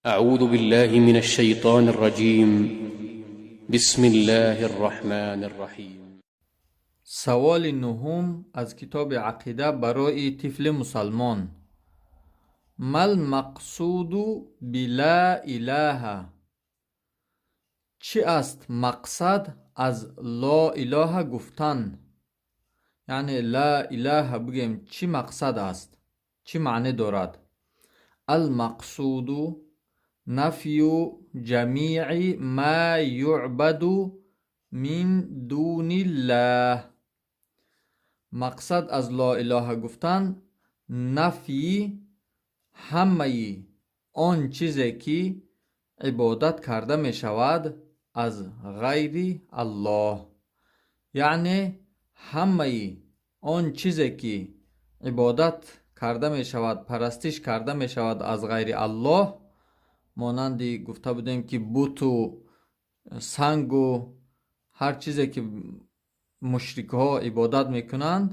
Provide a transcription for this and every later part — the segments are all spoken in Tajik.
أعوذ بالله من الشيطان الرجيم. بسم الله الرحمن الرحيم. Саволи нуҳум аз китоби «Ақида барои тифли мусалмон». Мал мақсуду била илаҳа? Чӣ аст мақсад аз ло илоҳа гуфтан? Яъне ла илаҳа бигӯем, чӣ мақсад аст, чӣ маъне дорад? Алмақсуду нафю ҷамии ма юъбаду мин дуниллаҳ. Мақсад аз ло илоҳа гуфтан нафйи ҳамаи он чизе, ки ибодат карда мешавад аз ғайри Аллоҳ. Яъне ҳамаи он чизе, ки ибодат карда мешавад, парастиш карда мешавад аз ғайри Аллоҳ, монанди гуфта будем, ки буту сангу ҳар чизе, ки мушрикҳо ибодат мекунанд,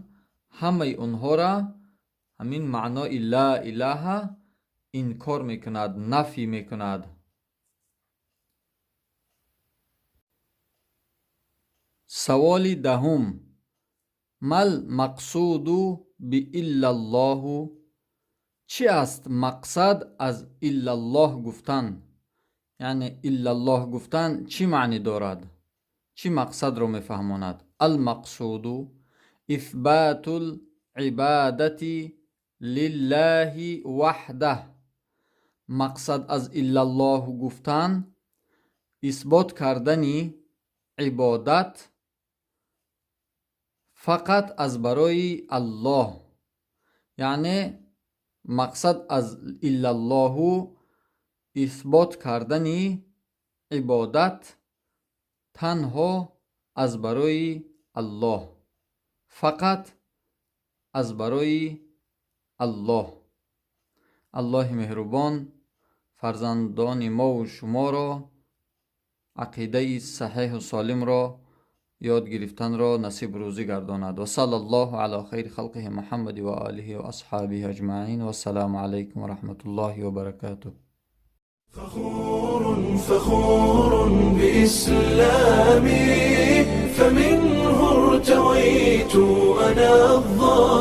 ҳамаи онҳоро ҳамин маънои ла илаҳа инкор мекунад, нафй мекунад. Саволи даҳум. Мал мақсуду бииллаллоҳу? Чӣ аст мақсад аз иллаллоҳ гуфтан? Яъне иллаллоҳ гуфтан чӣ маънӣ дорад, чӣ мақсадро мефаҳмонад? Алмақсуду ифботу либадати лиллаҳи ваҳдаҳ. Мақсад аз иллаллоҳу гуфтан исбот кардани ибодат фақат аз барои Аллоҳ. Яъне мақсад аз иллаллоҳу исбот кардани ибодат танҳо аз барои Аллоҳ, фақат аз барои Аллоҳ. Аллоҳи меҳрубон фарзандони мову шуморо ақидаи саҳеҳу солимро ёд гирифтанро насиб рӯзӣ гардонад. Ва сала аллоҳу ала хайри халқиҳи Муҳаммади ва олиҳи ва асҳобиҳи аҷмаин. Вассалому алайкум ва раҳматуллоҳи ва баракатуҳ. فخور فخور بإسلامي، فمنه ارتويت أنا الظالم.